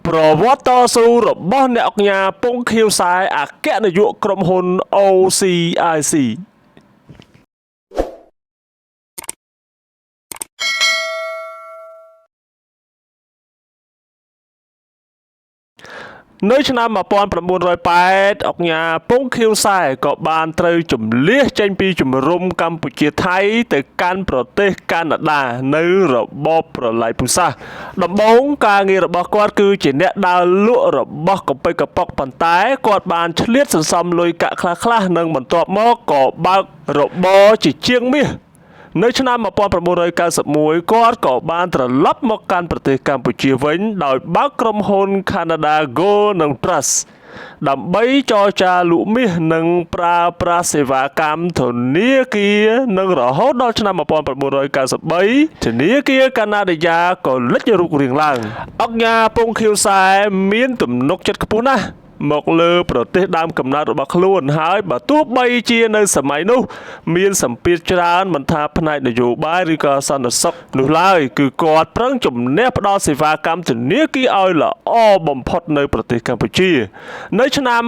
ប្រវត្តិតស៊ូរបស់អ្នកអង្គការពងខៀវសែអគ្គនាយកក្រុមហ៊ុន OCIC នៅឆ្នាំ1980អុកញ៉ាពងខៀវសែក៏បានត្រូវជំលះចេញពីជំរំកម្ពុជាថៃទៅកាន់ប្រទេសកាណាដានៅរបបប្រល័យពូជសាសន៍ដំបូងការងាររបស់គាត់គឺជាអ្នកដើរលក់របស់កំប៉ិកកំប៉ុកប៉ុន្តែគាត់បានឆ្លៀតសន្សំលុយកាក់ខ្លះៗនិងបន្ទាប់មកក៏បើករបរជាជាងមាស នៅឆ្នាំ1991គាត់ក៏បានត្រឡប់មកកាន់ប្រទេសកម្ពុជាវិញដោយបើកក្រុមហ៊ុន Canada Gold និង Trust ដើម្បីចរចាលក់មាសនិងប្រើប្រាស់សេវាកម្មធនាគារនិងរហូតដល់ឆ្នាំ1993ធនាគារកាណាឌីយ៉ាក៏លេចរូបរាងឡើងអុកញ៉ាពងខៀវសែមានទំនុកចិត្តខ្ពស់ណាស់ មកលើប្រទេសដើមកំណើតរបស់ខ្លួនហើយបើទោះបីជានៅសម័យនោះ មានសម្ពាធច្រើនមិនថាផ្នែកនយោបាយឬក៏សន្តិសុខនោះឡើយគឺគាត់ប្រឹងជំនះផ្ដល់សេវាកម្មធនាគារឲ្យល្អបំផុតនៅប្រទេសកម្ពុជា នៅឆ្នាំ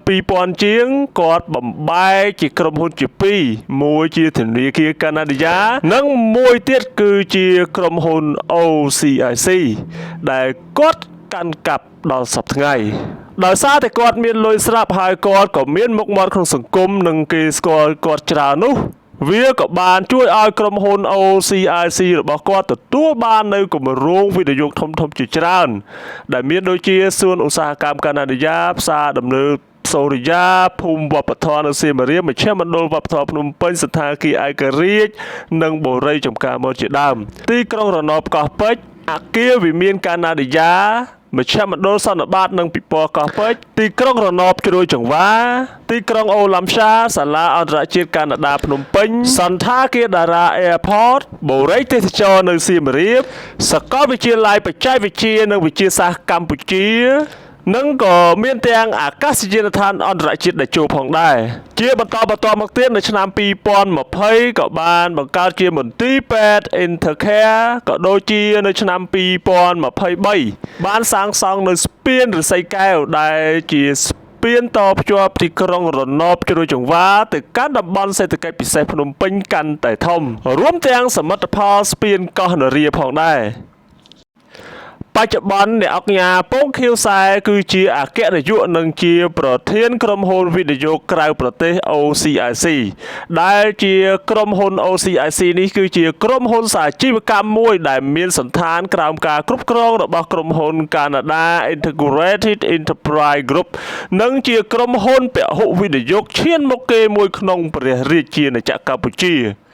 2000ជាងគាត់បំបែកជាក្រុមហ៊ុនជាពីរមួយជាធនាគារកាណាឌីយ៉ានិងមួយទៀតគឺជាក្រុមហ៊ុន OCIC ដែលគាត់កាន់កាប់ដល់សប្តាហ៍ថ្ងៃ ដោយសារតែគាត់មានលុយស្រាប់ហើយគាត់ក៏មានមុខមាត់ក្នុងសង្គមនិងគេស្គាល់គាត់ច្រើននោះ វាក៏បានជួយឲ្យក្រុមហ៊ុន OCIC របស់គាត់ទទួលបាននៅគម្រោងវិនិយោគធំៗជាច្រើន ដែលមានដូចជាសួនឧស្សាហកម្មកាណាឌីយ៉ាផ្សារដំណើបសូរិយាភូមិវប្បធម៌នៅសៀមរាបមជ្ឈមណ្ឌលវប្បធម៌ភ្នំពេញសន្តាគារឯករាជ្យនិងបូរីចំការមនជាដើម ទីក្រុងរណបកោះពេជ្រអគារវិមានកាណាឌីយ៉ាមជ្ឈមណ្ឌលសន្និបាតនិងពិព័រណ៍កោះពេជ្រទីក្រុងរណបជ្រោយចង្វាទីក្រុងអូឡាំសាសាលាអន្តរជាតិកាណាដាភ្នំពេញសន្តាគារតារា Airport បូរីទេសចរនៅសៀមរាបសាកលវិទ្យាល័យបច្ចេកវិទ្យានិងវិទ្យាសាស្ត្រកម្ពុជា និងក៏មានទាំងអាកាសយានដ្ឋានអន្តរជាតិដែលចូលផងដែរជាបន្តបន្ទាប់មកទៀតនៅឆ្នាំ2020ក៏បានបង្កើតជាមន្ទីរពេទ្យ Intercare ក៏ដូចជានៅឆ្នាំ2023បានសាងសង់នៅស្ពានឫស្សីកែវដែលជាស្ពានតភ្ជាប់ទីក្រុងរណបជ្រោយចង្វាទៅកាន់តំបន់សេដ្ឋកិច្ចពិសេសភ្នំពេញកាន់តែធំរួមទាំងសមិទ្ធផលស្ពានកោះនរាផងដែរបច្ចុប្បន្នអ្នកអង្គការពងខៀវសែគឺជាអគ្គនាយកនិងជាប្រធានក្រុមហ៊ុនវិនិយោគក្រៅប្រទេស OCIC ដែលជាក្រុមហ៊ុន OCIC នេះគឺជាក្រុមហ៊ុនសាជីវកម្មមួយដែលមានសន្តានក្រោមការគ្រប់គ្រងរបស់ក្រុមហ៊ុន Canada Integrated Enterprise Group និងជាក្រុមហ៊ុនពហុវិនិយោគឈានមុខគេមួយក្នុងព្រះរាជាណាចក្រកម្ពុជា។